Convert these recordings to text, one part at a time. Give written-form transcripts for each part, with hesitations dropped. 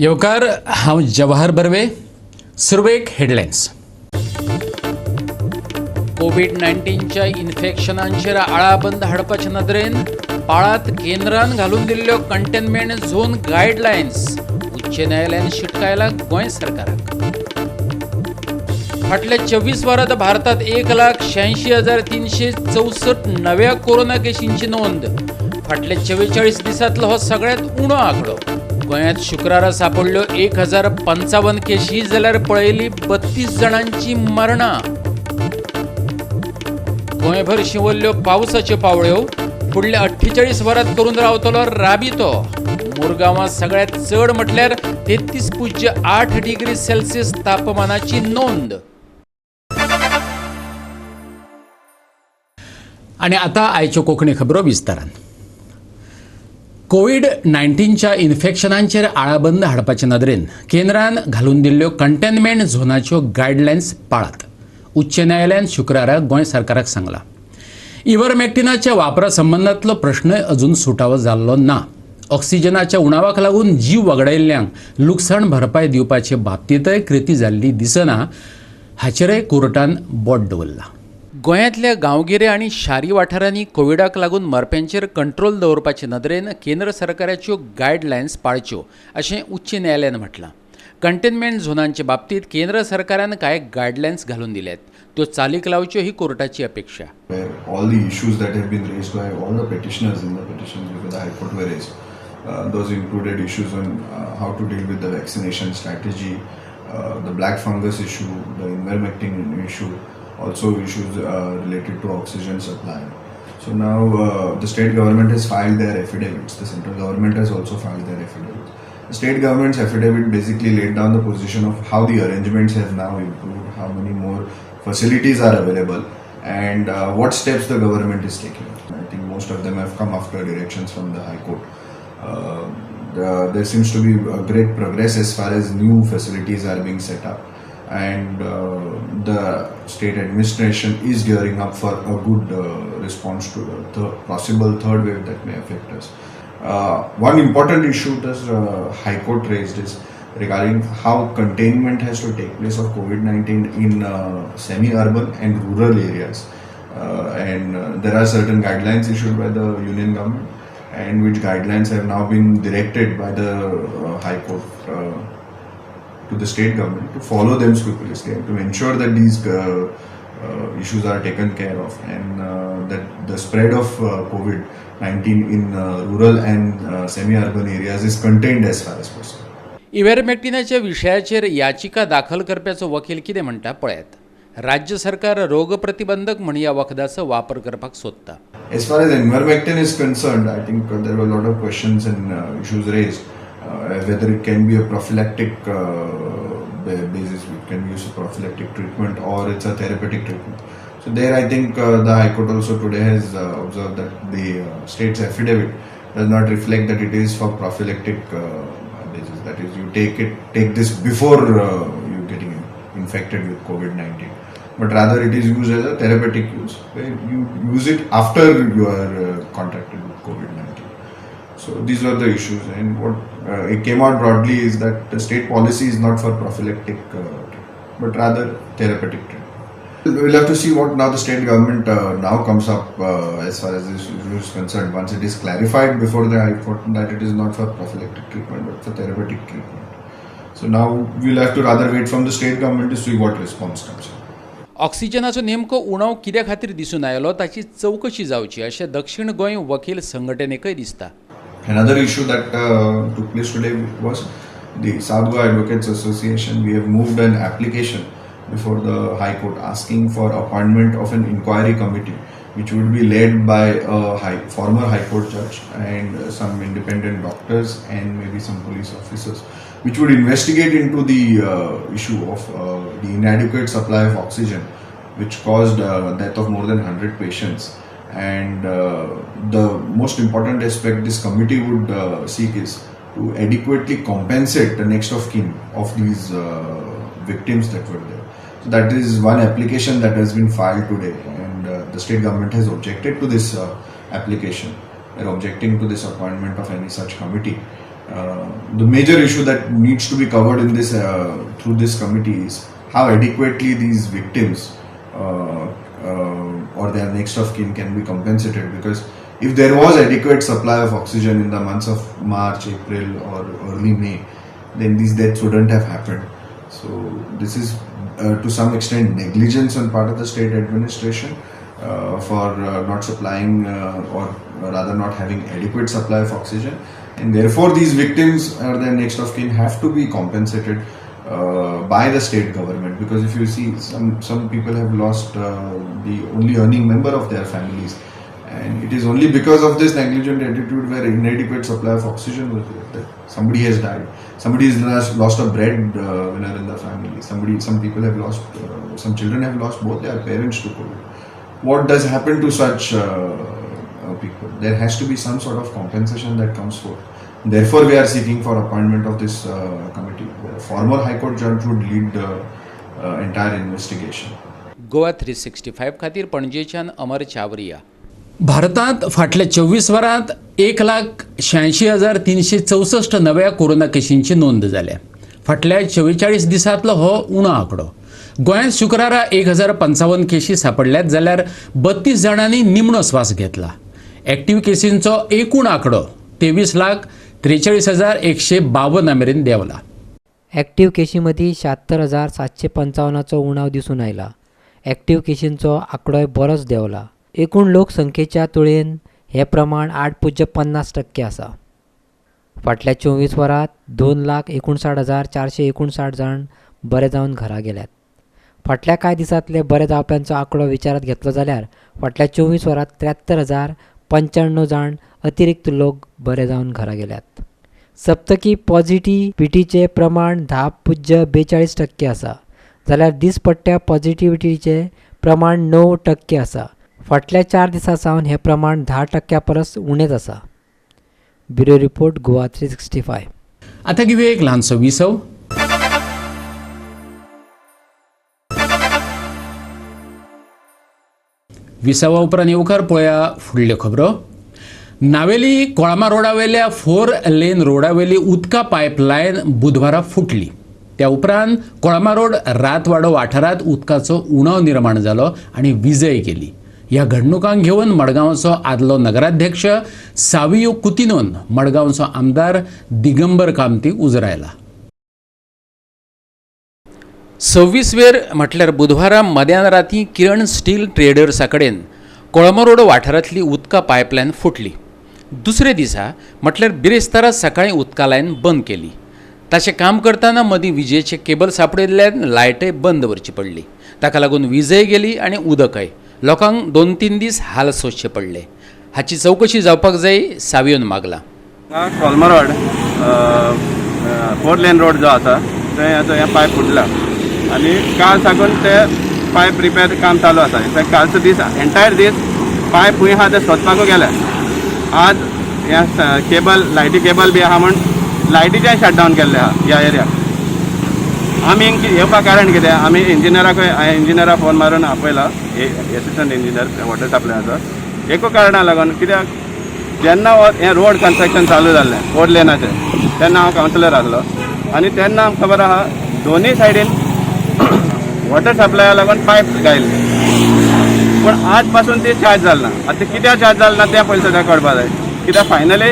येवकार, हांव जवाहर बर्वे. सुरवेक हेडलायन्स. कोवीड 19च्या इन्फेक्शनांचेर आळाबंद हाडपाचे नदरेन पाळात केंद्रान घालून दिल्ल्यो कंटेनमेंट झोन गायडलायन्स. उच्च न्यायालयान शिटकायला गोंय सरकाराक. फाटल्या 24 वरांत भारतात 1,86,364 नव्या कोरोना केशींची नोंद. फाटल्या 44 दिसांतलो हो सगळ्यांत उणो आंकडो. गोंयांत शुक्रारा सापडल्यो 1055 केशी, जाल्यार पळयली 32 जाणांची मरणां. गोंयभर शिंवल्ल्यो पावसाच्यो पावळ्यो. फुडल्या 48 वरांत करून रावतलो राबितो. मुरगांवां सगळ्यांत चड म्हटल्यार 33.8 डिग्री सेल्सियस तापमानाची नोंद. आनी आतां आयच्यो कोंकणी खबरो विस्तारान. कोवीड 19च्या इन्फेक्शनांचेर आळाबंद हाडपाचे नदरेन केंद्रान घालून दिल्ल्यो कंटेनमेंट झोनाच्यो गायडलायन्स पाळात, उच्च न्यायालयान शुक्रारा गोंय सरकाराक सांगलां. इव्हरमॅक्टिनाच्या वापरा संबंदांतलो प्रश्नय अजून सुटावो जाल्लो ना. ऑक्सिजनाच्या उणावाक लागून जीव वगडायिल्ल्यांक लुकसाण भरपाय दिवपाचे बाबतींतय कृती जाल्ली दिसना, हाचेरय कोर्टान बोट दवरला. गोंयांतल्या गांवगिरे आनी शारी वाठारांनी कोविडाक लागून मरप्यांचेर कंट्रोल दवरपाचे नदरेन केंद्र सरकाराच्यो गायडलायन्स पाळच्यो अशें उच्च न्यायालयान म्हटलां. कंटेनमेंट झोनांचे बाबतींत केंद्र सरकारान कांय गायडलायन्स घालून दिल्यात, त्यो चालीक लावच्यो ही कोर्टाची अपेक्षा. All the issues that have been raised by all the petitioners in the petitions before the High Court were raised. Those included issues on how to deal with the vaccination strategy, the black fungus issue, the ivermectin issue, also issues related to oxygen supply. So now the state government has filed their affidavits. The central government has also filed their affidavits. The state government's affidavit basically laid down the position of how the arrangements have now improved, how many more facilities are available, and what steps the government is taking. I think most of them have come after directions from the High Court. There seems to be a great progress as far as new facilities are being set up, and the state administration is gearing up for a good response to the possible third wave that may affect us. One important issue the High Court raised is regarding how containment has to take place of COVID-19 in semi-urban and rural areas. And there are certain guidelines issued by the union government, and which guidelines have now been directed by the High Court to the state government to follow them scrupulously and to ensure that these issues are taken care of, and that the spread of COVID-19 in rural and semi-urban areas is contained as far as possible. इव्हरमॅक्टिनाच्या विशयाचेर याचिका दाखल करप्याचो वकील कितें म्हणटा पळयात. राज्य सरकार रोगप्रतिबंधक म्हण ह्या वखदाचो वापर करपाक सोदता. As far as ivermectin is concerned, I think there were a lot of questions and issues raised, whether it can be a prophylactic basis, we can use a prophylactic treatment or it's a therapeutic treatment. So there I think the High Court also today has observed that the state's affidavit does not reflect that it is for prophylactic basis. That is, you take this before you getting infected with COVID-19, but rather it is used as a therapeutic use, where you use it after you are contracted with COVID-19. So these were the issues, and what it came out broadly is that the state policy is not for prophylactic but rather therapeutic treatment. We'll have to see what now the state government now comes up as far as this issue is concerned. Once it is clarified before the High Court that it is not for prophylactic treatment but for therapeutic treatment. So now we'll have to rather wait from the state government to see what response comes up. ऑक्सिजनाचो नेमको उणाव कित्या खातीर दिसून आयलो ताची चवकशी जावची अशें दक्षिण गोंय वकील संघटनेकय दिसता. Another issue that took place today was the South Goa Advocates Association. We have moved an application before the High Court asking for appointment of an inquiry committee which would be led by a former High Court judge and some independent doctors and maybe some police officers, which would investigate into the issue of the inadequate supply of oxygen, which caused death of more than 100 patients. And the most important aspect this committee would seek is to adequately compensate the next of kin of these victims that were there. So that is one application that has been filed today, and the state government has objected to this application. They're objecting to this appointment of any such committee. The major issue that needs to be covered in this through this committee is how adequately these victims or their next of kin can be compensated, because if there was adequate supply of oxygen in the months of March, April or early May, then these deaths wouldn't have happened. So this is to some extent negligence on part of the state administration for not supplying or rather not having adequate supply of oxygen, and therefore these victims or their next of kin have to be compensated by the state government. Because if you see, some people have lost the only earning member of their families, and it is only because of this negligent attitude where inadequate supply of oxygen was there that somebody has died, somebody has lost a bread winner in the family, some people have lost, some children have lost both their parents to COVID. What does happen to such people? There has to be some sort of compensation that comes forth. Therefore, we are seeking for appointment of this committee. The former High Court judge would lead the entire investigation. Goa 365 खातीर पणजेच्यान अमर चावरिया. भारतांत फाटल्या 24 वरांत 1,86,364 नव्या corona केशींची नोंद जाल्या. फाटल्या 44 दिसांतलो हो उणो आंकडो. गोंयांत शुक्रारा 1,055 केशी सापडल्यात, जाल्यार 32 जाणांनी निमणो स्वास घेतला. एक्टिव्ह केसींचो एकूण आंकडो 23,43,152 मेरेन देंवला. एक्टिव्ह केशी मदीं 76,755 उणाव दिसून आयला. एक्टिव्ह केशींचो आंकडोय बरोच देंवला. एकूण लोकसंख्येच्या तुळेन हें प्रमाण 8.50% आसा. फाटल्या 24 वरांत 2,59,459 जाण बरे जावन घरा गेल्यात. फाटल्या कांय दिसांतले बरे जावप्यांचो आंकडो विचारांत घेतलो जाल्यार फाटल्या 24 वरांत 73,095 जाण अतिरिक्त लोक बरे जावन घरा गेल्यात. सप्तकी पॉझिटिव्हिटीचें प्रमाण 10.42% आसा, जाल्यार दिसपट्ट्या पॉझिटिव्हिटीचें प्रमाण 9% आसा. फाटल्या 4 दिसां सावन हें प्रमाण 10% परस उणेंच आसा. Bureau report, Goa 365. आतां घेवया एक ल्हानसो विसव. विसवा उपरांत येवकार पळया फुडल्यो खबरो. नावेली कोळमा रोडावेल्या 4 लेन रोडावेली उदका पायपलायन बुधवारा फुटली. त्या उपरांत कोळमा रोड रातवाडो वाठारांत उदकाचो उणाव निर्माण जालो आनी विजय गेली. ह्या घडणुकांक घेवन मडगांवचो आदलो नगराध्यक्ष सावियो कुतिनोन मडगांवचो आमदार दिगंबर कामती उजरायला. 26 वेर म्हटल्यार बुधवारा मध्यान राती किरण स्टील ट्रेडर्सा कडेन कोळंबा रोड वाठारांतली उदका पायपलायन फुटली. दुसरे दिसा म्हटल्यार बिरेस्तारा सकाळीं उदका लायन बंद केली. ताचें काम करतना मदीं विजेचे केबल सापडिल्ल्यान लायटय बंद दवरची पडली. ताका लागून विजय गेली आनी उदकय. लोकांक 2-3 दीस हाल सोंसचे पडले. हाची चवकशी जावपाक जाय सावियोन मागला. कोलमा रोड 4 लेन रोड जो आसा थंय आतां हें पायप फुटला आनी काल साकून ते पायप रिपेर काम चालू आसा. इनफॅक्ट कालचो दीस एंटायर दीस पायप खंय आहा ते सोदपाकूय गेले. आज ह्या केबल लायटी केबल बी आहा म्हूण लायटीचें शटडावन केल्लें आहा ह्या एरियाक. आमी येवपाक कारण कितें, आमी इंजिनियराकूय इंजिनियरा फोन मारून आपयला, एसिस्टंट इंजिनियर वॉटर सप्लायाचो. एकू कारणा लागून कित्याक जेन्ना हें रोड कन्स्ट्रक्शन चालू जाल्लें 4 लेनाचें तेन्ना हांव कावन्सिलर आसलो आनी तेन्ना आमकां खबर आहा दोनूय सायडीन वॉटर सप्लाया लागून पायप घायल्ले, पूण आज पासून ती चार्ज जाल ना. आतां कित्याक चार्ज जाल ना तें पयलीं सगळें कळपा जाय. कित्याक फायनली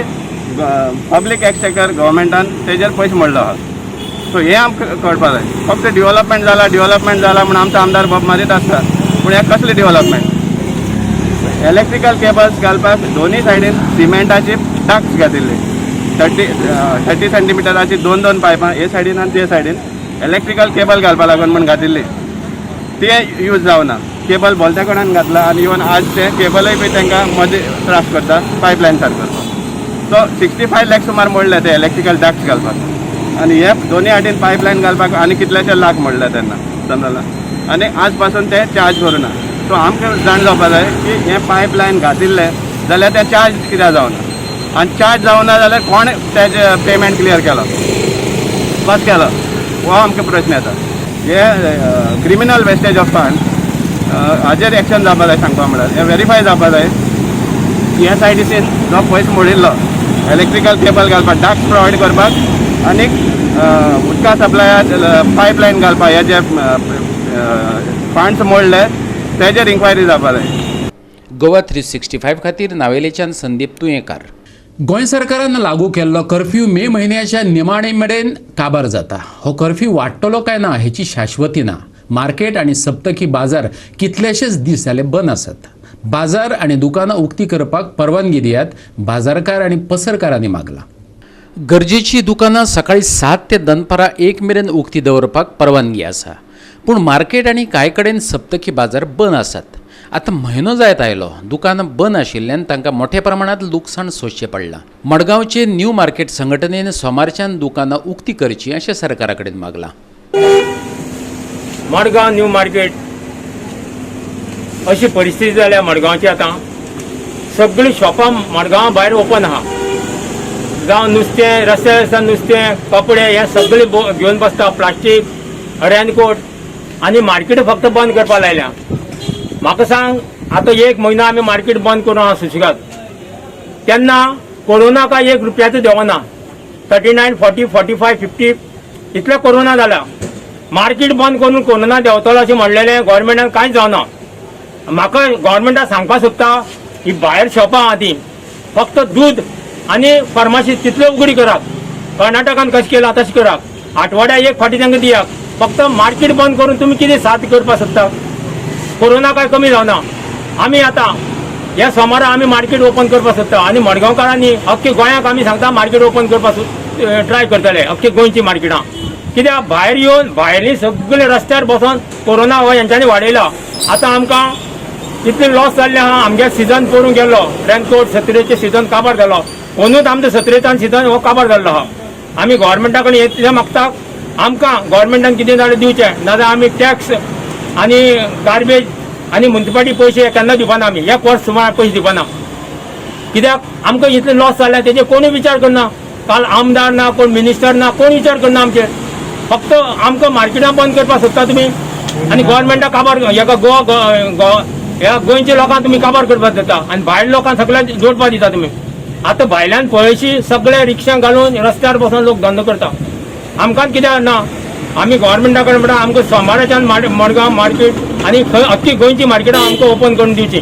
पब्लीक एक्सचेकर गव्हर्मेंटान तेजेर पयशे मोडलो आहा. सो हें आमकां कळपा जाय. फक्त डिवलपमेंट जाला डिवलपमेंट जाला म्हूण आमचो आमदार बोब मारीत आसता, पूण हें कसलें डिवलपमेंट? इलेक्ट्रिकल केबल्स घालपाक दोनूय सायडीन सिमेंटाची डक्ट्स घातिल्ली, 30 सेंटीमिटराची 2-2 पायपां हे सायडीन आनी ते सायडीन इलेक्ट्रिकल केबल घालपा लागून म्हूण घातिल्ली, ते यूज जावना. केबल भलत्या कडेन घातला आनी इवन आज ते केबलय बी तांकां मदीं त्रास करता पायपलायन सारको. सो 65 लाख सुमार मोडले ते इलेक्ट्रिकल डक्ट्स घालपाक आनी हे दोनूय हाटीन पायपलायन घालपाक आनी कितलेशे लाख मोडले तेन्ना समजला. आनी आज पासून ते चार्ज करुना. सो आमकां जाण जावपा जाय की हें पायपलायन घातिल्लें जाल्यार तें चार्ज कित्याक जावना आनी चार्ज जावना जाल्यार कोण तेजें पेमेंट क्लियर केलो बस केलो, हो आमकां प्रश्न येता. हे क्रिमिनल वेस्टेज ऑफ फंड हाजेर एक्शन जावपा जाय. सांगपा म्हळ्यार हें वेरीफाय जावपा जाय. एस I D scene जो पयस मोडिल्लो इलेक्ट्रिकल केबल घालपाक, डक्ट्स प्रोवायड करपाक आनी उदका सप्लाय पायपलायन घालपाक हे जे फंड्स मोडले तेजेर इन्क्वायरी जावपा जाय. गोवा 365 खातीर नावेलेच्यान संदीप तुयेंकार. गोंय सरकारान लागू केल्लो कर्फ्यू मे म्हयन्याच्या निमाणे मेरेन काबार जाता. हो कर्फ्यू वाडटलो काय ना हेची शाश्वती ना. मार्केट आनी सप्तकी बाजार कितलेशेच दीस जाले बंद आसात. बाजार आनी दुकानां उक्ती करपाक परवानगी दियात, बाजारकार आनी पसरकारांनी मागला. गरजेची दुकानां सकाळी 7 ते दनपारां 1 मेरेन उक्ती दवरपाक परवानगी आसा, पूण मार्केट आनी कांय कडेन सप्तकी बाजार बंद आसात. आतां म्हयनो जायत आयलो, दुकानां बंद आशिल्ल्यान तांकां मोठ्या प्रमाणांत लुकसाण सोंसचें पडलां. मडगांवचे न्यू मार्केट संघटनेन सोमारच्यान दुकानां उक्ती करची अशें सरकारा कडेन मागलां. मडगांव न्यू मार्केट अशी परिस्थिती जाल्या मडगांवची. आतां सगळीं शॉपां मडगांवा भायर ओपन आहा, जावं नुस्तें रस्त्यार आसता, नुस्तें कपडे हे सगळे घेवन बसता, प्लास्टीक रेनकोट, आनी मार्केट फक्त बंद करपाक लायल्या. म्हाका सांग, आतां एक म्हयनो आमी मार्केट बंद करून आहा सुशेगाद, तेन्ना कोरोना काय 1 रुपयाचो देंवना. 39, 40, 45, 50 इतले कोरोना जाला. मार्केट बंद करून कोरोना देंवतलो अशें म्हणलेलें गव्हर्मेंटान कांयच जावना. म्हाका गव्हर्मेंटाक सांगपाक सोदता, ही भायर शॉपां आहा ती फक्त दूद आनी फार्मासी तितल्यो उगडी करात. कर्नाटकान कशें केलां तशें करात, आठवड्या एक फावटी तांकां दियात. फक्त मार्केट बंद करून तुमी कितें साध्य करपाक सोदता? कोरोना काय कमी जावना. आमी आतां ह्या सोमारा आमी मार्केट ओपन करपाक सोदता आनी मडगांवकारांनी अख्खे गोंयाक आमी सांगता मार्केट ओपन करपाक ट्राय करतले, अख्खे गोंयची मार्केटां. कित्याक भायर येवन भायली सगळे रस्त्यार बसोन कोरोना हो हेंच्यांनी वाडयला. आतां आमकां इतले लॉस जाल्ले आहा. आमगे सिजन करूंक गेल्लो रेनकोट सत्रेचे सिजन काबार जालो, अंदूच आमचो सत्रेचान सिजन हो काबार जाल्लो आहा. आमी गव्हर्मेंटा कडेन इतलें मागता, आमकां गव्हर्मेंटान कितें जाल्यार दिवचें, नाजाल्यार आमी टॅक्स आनी गार्बेज आनी मुन्सिपालिटी पयशे केन्ना दिवपाना आमी, एक वर्स सुमार पयशे दिवपाना. कित्याक आमकां इतले लॉस जाल्या तेजेर कोणूय विचार करना. काल आमदार ना, कोण मिनिस्टर ना, कोण विचार करना आमचेर. फक्त आमकां मार्केटां बंद करपाक सोदता तुमी आनी गव्हर्मेंटाक काबार हेका गोवा ह्या गोंयच्या लोकांक तुमी काबार करपाक दिता आनी भायर लोकांक सगळ्यांक जोडपाक दिता तुमी. आतां भायल्यान पळयशी सगळे रिक्षा घालून रस्त्यार बसून लोक धंदो करता. आमकां कित्याक ना, आमी गव्हर्मेंटा कडेन म्हणटा आमकां सोमाराच्यान मडगांव मार्केट आनी खंय अख्खी गोंयची मार्केटां आमकां ओपन करून दिवची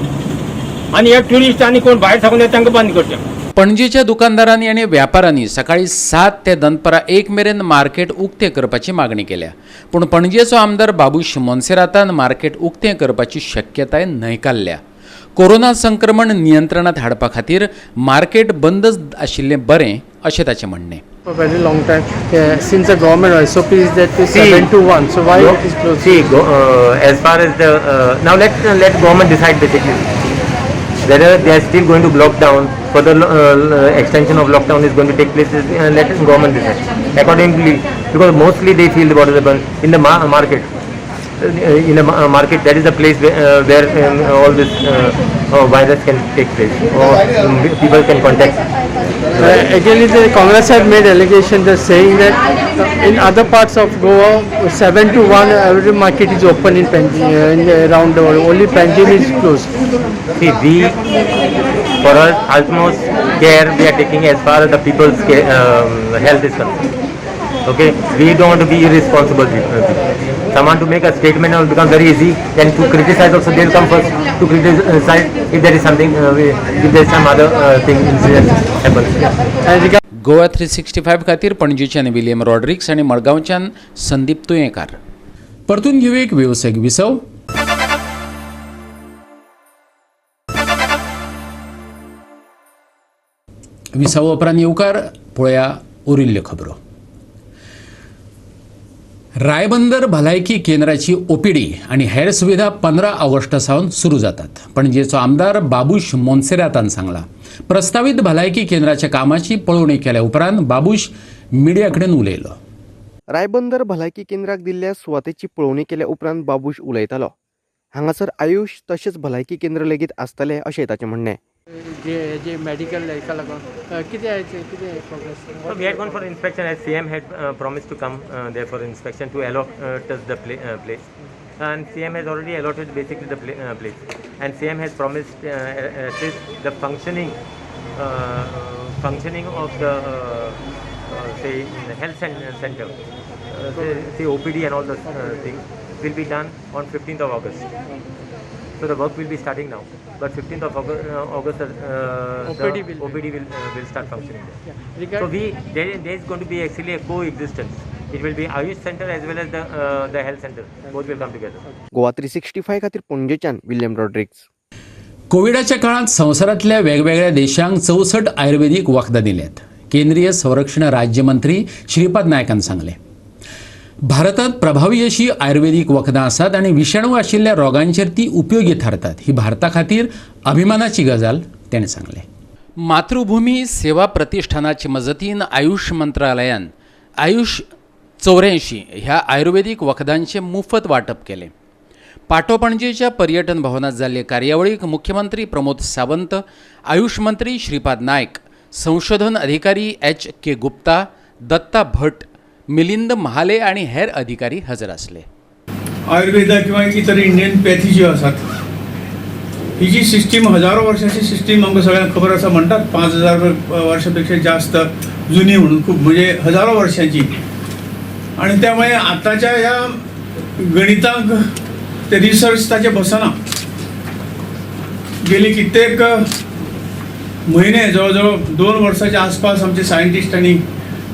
आनी हे ट्युरिस्ट आनी कोण भायर साकून येता तांकां बंद करचें. पणजेच्या दुकानदारांनी आनी व्यापाऱ्यांनी सकाळी 7 ते दनपरां 1 मेरेन मार्केट उक्तें करपाची मागणी केल्या, पूण पणजेचो आमदार बाबूश मोन्सेरातान मार्केट उक्तें करपाची शक्यताय न्हयकारल्या. कोरोना संक्रमण नियंत्रणात हाडपा खातीर मार्केट बंदच आशिल्लें बरें अशें ताचें म्हणणें. For a very long time, since the government SOP is that is 7 to 1, so why it is closed? See, as far as the now let government decide basically whether they are still going to lock down, further extension of lockdown is going to take place. Let government decide accordingly, because mostly they feel the borders are burned in the market. In the market, that is the place where all this virus can take place or people can contact. Again, the Congress had made allegation that saying that in other parts of Goa, 7 to 1 every market is open in Panjim, in around the world. Only Panjim is closed. See, we, for us, utmost care we are taking as far as the people's care, health is concerned. Okay, we don't want to be irresponsible people. Someone to make a statement will become very easy. Then to criticize also, they'll come first to criticize if there is something, if there is some other thing incident happens. And Goa 365 खातीर पणजेच्यान William Rodrigues आनी मडगांवच्यान संदीप तुयेंकार. परतून घेवया एक वेवसायीक विसव. विसावा उपरांत येवकार पळया उरिल्ल्यो खबरो. रायबंदर भलायकी केंद्राची ओपीडी आनी हेर सुविधा 15 ऑगस्टा सावन सुरू जातात. पणजेचो आमदार बाबूश मोन्सेरातान सांगला. प्रस्तावीत भलायकी केंद्राच्या कामाची पळोवणी केल्या उपरांत बाबूश मिडिया कडेन उलयलो. रायबंदर भलायकी केंद्राक दिल्ल्या सुवातेची पळोवणी केल्या उपरांत बाबूश उलयतालो. हांगासर आयुश तशेंच भलायकी केंद्र लेगीत आसतलें अशें ताचें म्हणणें. जे मेडिकल हेका लागून कितें कितें progress? So we had gone for inspection as CM had promised to come there for inspection to allot us the place, and CM has already allotted basically the place, and CM has promised at least the functioning functioning of the say health center, say OPD and all those things will be done on 15th of August. So the work will be starting now, but 15th of August OPD will start functioning there. Yeah. So there is going to be actually a coexistence. It will be Ayush Center as well as the health center. Both will come together. Goa 365 खातीर पणजेच्यान William Rodrigues. कोविडाच्या काळात संवसारांतल्या वेगवेगळ्या देशांक 64 आयुर्वेदीक वखदां दिल्यात. केंद्रीय संरक्षण राज्यमंत्री श्रीपाद नायकान सांगलें, भारतात प्रभावी अशी आयुर्वेदीक वखदां आसात आनी विशाणू आशिल्ल्या रोगांचेर ती उपयोगी थारतात. ही भारता खातीर अभिमानाची गजाल, तेणें सांगलें. मातृभूमी सेवा प्रतिष्ठानाचे मजतीन आयुष मंत्रालयान आयुष 84 ह्या आयुर्वेदीक वखदांचें मुफत वांटप केलें. पाटो पणजेच्या पर्यटन भवनात जाल्ले कार्यावळीक मुख्यमंत्री प्रमोद सावंत, आयुष मंत्री श्रीपाद नायक, संशोधन अधिकारी एच.के. गुप्ता, दत्ता भट, मिलिंद महाले आणि हेर अधिकारी हजर असले. आयुर्वेदा किंवा इतर इंडियन पॅथी ज्यो आसात, ही जी सिस्टीम हजारो वर्षाची सिस्टीम आमकां सगळ्यांक खबर आसा, म्हणटात 5000 वर्षापेक्षा जास्त जुनी म्हणून, खूप म्हणजे हजारो वर्षांची. आणि त्यामुळे आताच्या ह्या गणितांक ते रिसर्च ताचे बसना. गेली कित्येक महिने, जवळजवळ 2 वर्साच्या आसपास आमचे सायंटिस्टांनी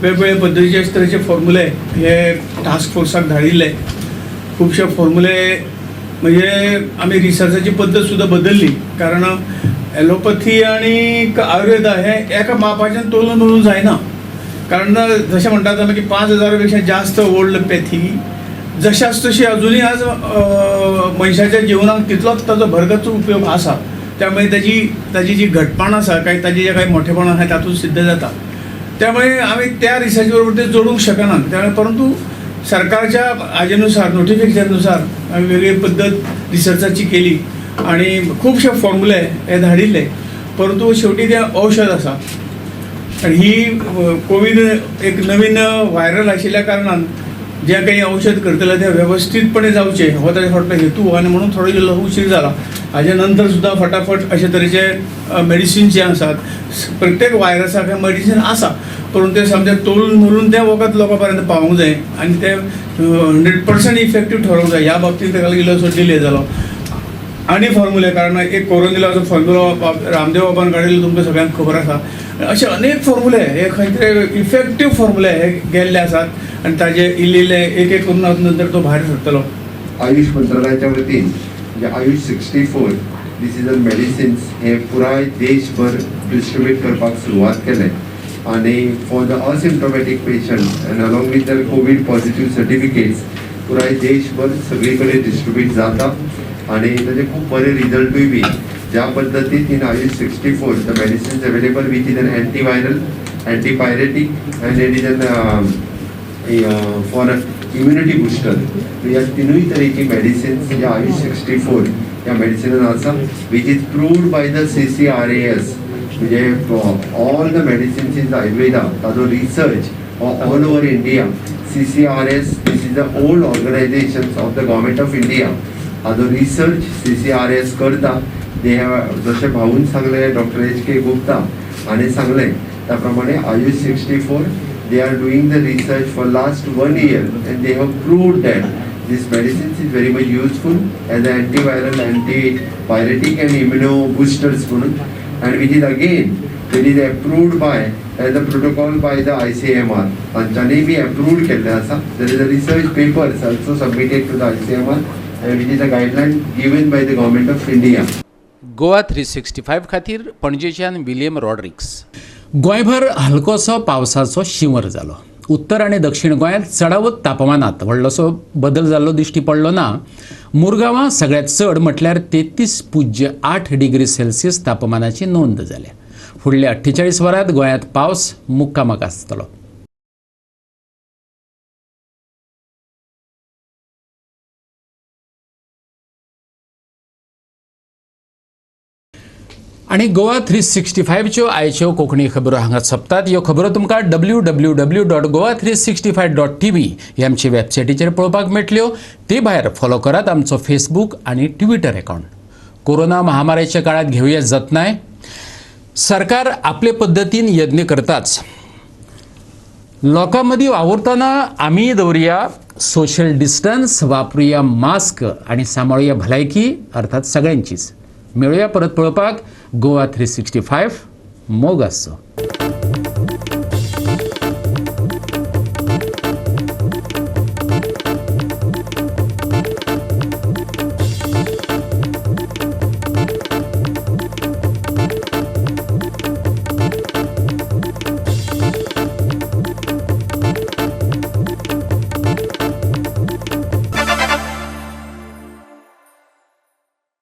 वेगवेगळे पद्दतीचे तरेचे फॉर्मुले हे टास्क फोर्साक धाडिल्ले. खुबशे फॉर्मुले म्हणजे आमी रिसर्चाची पद्दत सुद्दां बदलली, कारण एलोपथी आनी आयुर्वेदा हे एका मापाच्यान तोलून मेळून जायना. कारण जशें म्हणटात आमी की 5000 पेक्षा जास्त ओल्ड पॅथी जशाच तशी अजुनूय आज मनशाच्या जिवनाक तितलोच ताजो भरगच्च उपयोग आसा. त्यामुळे ताजी जी घटपण आसा काय ताजी जे काही मोठेपण आसा तातूंत सिद्ध जाता. त्यामुळे आमी त्या रिसर्च बरोबर ते जोडूंक शकना. त्यामुळे परंतु सरकारच्या हाजेनुसार नोटिफिकेशनानुसार आमी वेगळी पद्दत रिसर्चाची केली आणि खुबशे फॉर्मुले हे धाडिल्ले, परंतु शेवटी ते औषध आसा. आणि ही कोवीड एक नवीन व्हायरल आशिल्ल्या कारणान जे काही औषध करतले ते वेवस्थीतपणे जावचे हो ताजे फाटलो हेतू, आनी म्हणून थोडो इल्लो उशीर जाला. हाजे नंतर सुद्दां फटाफट अशे तरेचे मेडिसीन जे आसात, प्रत्येक व्हायरसाक मेडिसीन आसा, परंतु ते सामकें तोलून मोलून तें वखद लोकां पर्यंत पावोवंक जाय आनी तें 100% इफेक्टीव ठरोवंक जाय. ह्या बाबतींत ताका लागून इल्लोसो डिले जालो. आनी फॉर्मुले, कारण एक कोरोनिलाचो फॉर्मुलो रामदेव बाबान काडिल्लो तुमकां सगळ्यांक खबर आसा. अशे अनेक फॉर्मुले हे खंय तरी इफेक्टीव फॉर्मुले हे गेल्ले आसात आनी ताजे इल्ले इल्ले एक एक करून नंतर तो भायर सरतलो. आयुष मंत्रालयाच्या वतीन जे आयुष 64 डिसिजन मेडिसिन्स हे पुराय देशभर डिस्ट्रिब्यूट करपाक सुरवात केले आनी for the asymptomatic patient and along with the COVID positive certificates पुराय देशभर सगळी कडेन डिस्ट्रिब्यूट जाता आनी ताजे खूब बरे रिजल्टूय बी ज्या पद्दतीन in Ayush 64 the medicines available which is an antiviral, antipyretic and it is an for immunity booster. ह्या तिनूय तरेची मेडिसिन्स ह्या आयुष 64 ह्या मेडिसिनान आसा, which is proved by the CCRAS. म्हणजे all the medicines in Ayurveda ताजो रिसर्च हो all over India. CCRS this is the old organization of the government of India. हाजो रिसर्च CCRS करता. They have जशें भाऊन सांगलें, डॉक्टर एच.के. गुप्ता हाणें सांगलें त्या प्रमाणे Ayush 64 they are doing the research for last 1 year and they have proved that this medicines is very much useful as an antiviral, antipyretic and immuno boosters म्हणून, and which is again it is approved by as a protocol by the ICMR. तांच्यांनी बी approved केल्लें आसा. There is a research papers also submitted to the ICMR and which is a guideline given by the government of India. Goa 365 खातीर पणजेच्यान William Rodrigues. गोंयभर हलकोसो पावसाचो शिंवर जालो. उत्तर आनी दक्षिण गोंयांत चडावत तापमानांत व्हडलोसो बदल जाल्लो दिश्टी पडलो ना. मुरगांवां सगळ्यांत चड म्हटल्यार 33.8 डिग्री सेल्सियस तापमानाची नोंद जाल्या. फुडल्या 48 वरांत गोंयांत पावस मुक्कामाक आसतलो. आनी गोवा 365च्यो आयच्यो कोंकणी खबरो हांगा सोंपतात. ह्यो खबरो तुमकां www.goa365.tv ही आमची वेबसायटीचेर पळोवपाक मेळटल्यो. ते भायर फॉलो करात आमचो फेसबूक आनी ट्विटर अकावंट. कोरोना महामारीच्या काळात घेवया जतनाय. सरकार आपले पद्दतीन यत्न करताच. लोकां मदीं वावुरतना आमीय दवरुया सोशल डिस्टन्स, वापरुया मास्क आनी सांबाळुया भलायकी, अर्थात सगळ्यांचीच. मेळुया परत पळोवपाक गोवा 365. मोग आसचो.